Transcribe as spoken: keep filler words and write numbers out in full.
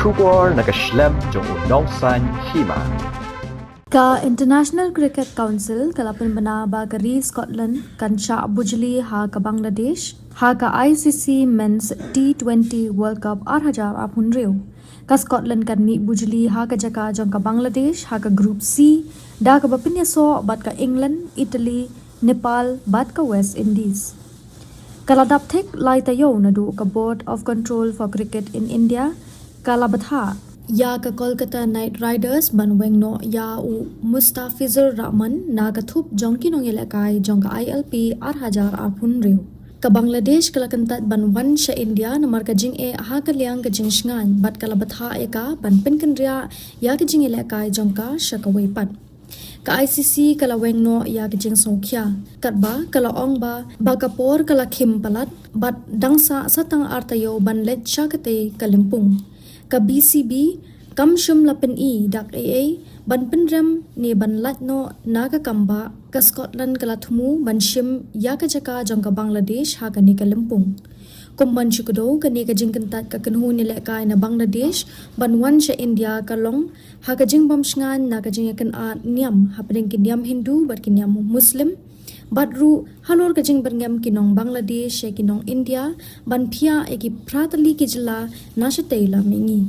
Khubor na ka shlem jong u nongsaiñ hima. Ka International Cricket Council ka la pynbna ba ka ri Scotland kan shah bujli ha ka Bangladesh ha ka I C C Men's T twenty World Cup ar hajar arphew hynriew. Ka Scotland kan mih bujli ha ka jaka jong ka Bangladesh ha ka Group C, da kaba pynïasoh bad ka England, Italy, Nepal bad ka West Indies. Ka la dap thik lai taïew naduh ka Board of Control for Cricket in India ka la bthah ïa ka Kolkata Knight Riders ban weng noh ïa u Mustafizur Rahman na ka thup jong ki nongïalehkai jong ka I L P ar hajar arphew hynriew. Ka Bangladesh ka la kyntait ban wan sha India namar ka jingeh ha ka liang ka jingshngaiñ bad ka la bthah ïa ka ban pynkynriah ïa ka jingïalehkai jong ka sha kawei pat. Ka I C C ka la weng noh ïa ka jingsngewkhia katba ka la ong ba, ba ka por ka la khim palat bad dang sah sa tang ar taïew ban leit sha katei ka lympung. Ka B C B kam shym la pyni dak ei ei ban pynrem ne ban lait noh na ka kam ba ka Scotland ka la thmu ban shim ïa ka jaka jong ka Bangladesh ha kane ka lympung. Kum ban shu kdew, kane ka jingkyntait ka kynhun ïalehkai na Bangladesh ban wan sha India ka long ha ka jingbym shngaiñ na ka jingïakynad niam hapdeng ki niam Hindu bad ki niam Muslim, bad ruh halor ka jingbyrngem ki nong Bangladesh ïa ki nong India ban phiah ïa ki phra tylli ki jylla na shatei lam mihngi.